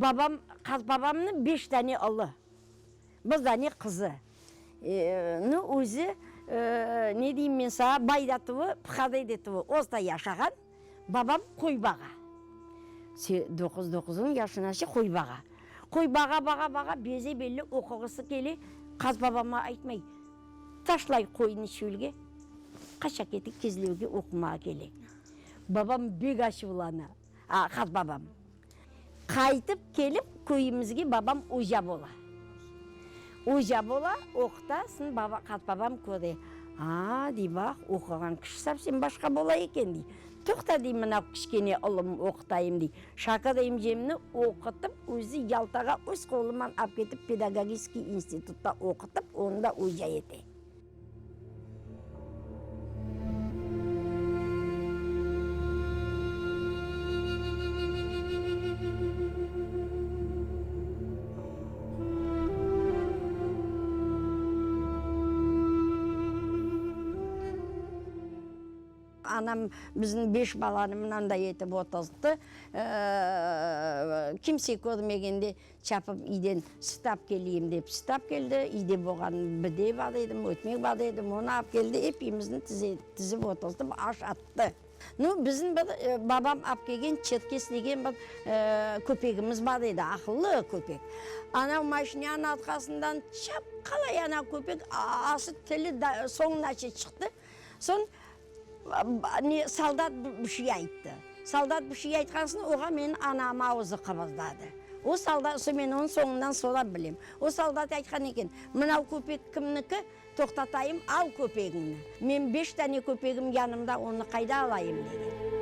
Babam, qartbabamnıñ beş dane oğlu, bir dane qızı. Nu, özü, ne deyim men saña, bayda tuvı, Pıhadayda tuvı, orta yaşağan. Babam qoy bağa. Doquz, doquz-on yaşınace qoy bağa. Qoy bağa, bağa, bağa, beze-belli oquğısı kele, qartbabama aytmay, taşlay qoynı çölge, qaça kete Kezlevge oqumağa kele. Babam bek açuvlana, a, qartbabam. Qaytıp kelip köyümizge babam oca bola. Oca bola, oquta, soñ baba, qartbabam köre, A, dey, baq, oquğan kişi совсем başqa bola eken, dey. Toqta, dey, mına kiçkene ulım oqutayım, dey. Şakir emcemni oqutıp, özü Yaltağa öz qoluman ap ketip pedagogiskiy institutta oqutıp, onı da oca ete. Anam bizni beş balanı mınanday etip oturttı. Kimse körmegende Çapıp iyden süt ap keleyim dep süt ap keldi. İyde bolğan bide bar edim, ötmek bar edim, onı ap keldi, epimizni tizip oturtıp aş attı. Nu, bizim bir babam ap kelgen Çerkes degen bir köpegimiz bar edi, aqıllı köpek. Anav maşinanıñ arqasından çapqalay anav köpek, ası tili soñunace çıqtı. Soñ ne, soldat bir şey ayttı. Soldat bir şey aytqan soñ, oğa menim anam avızı qıbırdadı. O soldat, soñ men onıñ soñundan sorap bilem. O soldat aytqan eken, mınav köpek kimniki, toqtatayım, al köpegiñni. Men beş tane köpegim yanımda, onı qayda alayım, degen.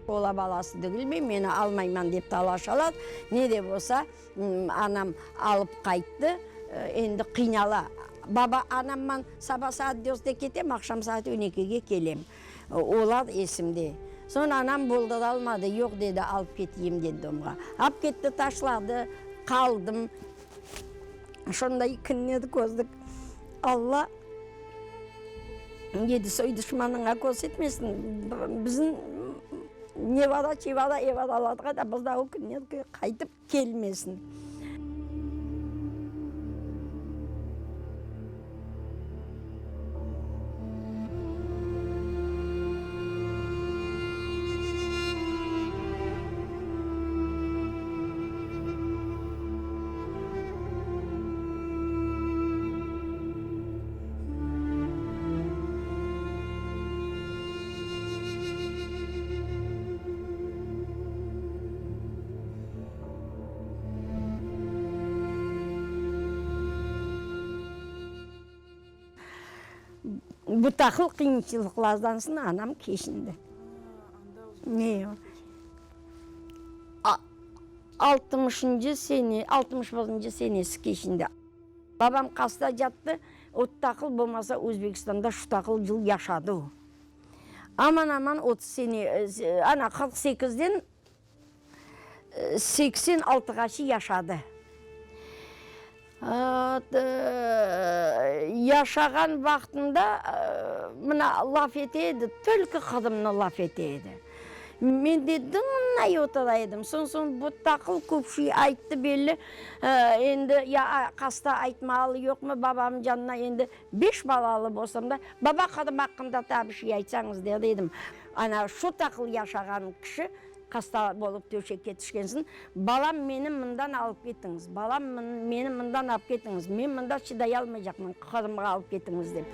Ola balası degilmi, meni almayman dep talaşalar. Ne de bolsa, anam alıp qayttı. Endi qıynala. Baba, anamman saba saat dörtte ketem, aqşam saat on ekige kelem. Olar esimde. Soñ anam bolduralmadı, yoq dedi, alıp keteyim detdomğa. Ap ketti, taşladı, qaldım. Şonday künler közdik. Alla dedi, soy duşmanıña körsetmesin. Bizim nevara, çevara, evaralarğa da bir daa o künler qaytıp kelmesin. Bu taqıl qıyınçılıqlardan soñ anam keçindi. Altmışıncı sene, 61-nci senesi keçindi. Babam qasta yattı, o taqıl bolmasa Özbekistanda şu taqıl yıl yaşadı o. Aman-aman 30 sene, ana 48-den 86-ğaçı yaşadı. Yaşağan vaqtında mına laf ete edi, tolko Qırımnı laf ete edi. Men de dıñlay otura edim. Soñ, soñ bu taqıl köp şey ayttı belli. Endi ya qasta aytmalı yoqmı babamnıñ canına endi beş balalı bolsam da, baba Qırım aqqında taa bir şey aytsañız der edim. Ana şu taqıl yaşağan kişi Hasta bolıp töşekke tüşken soñ, Balam, meni mından alıp ketiñiz, balam, meni mından alıp ketiñiz, men mında çıday almaycaqman, Qırımğa alıp ketiñiz, dep.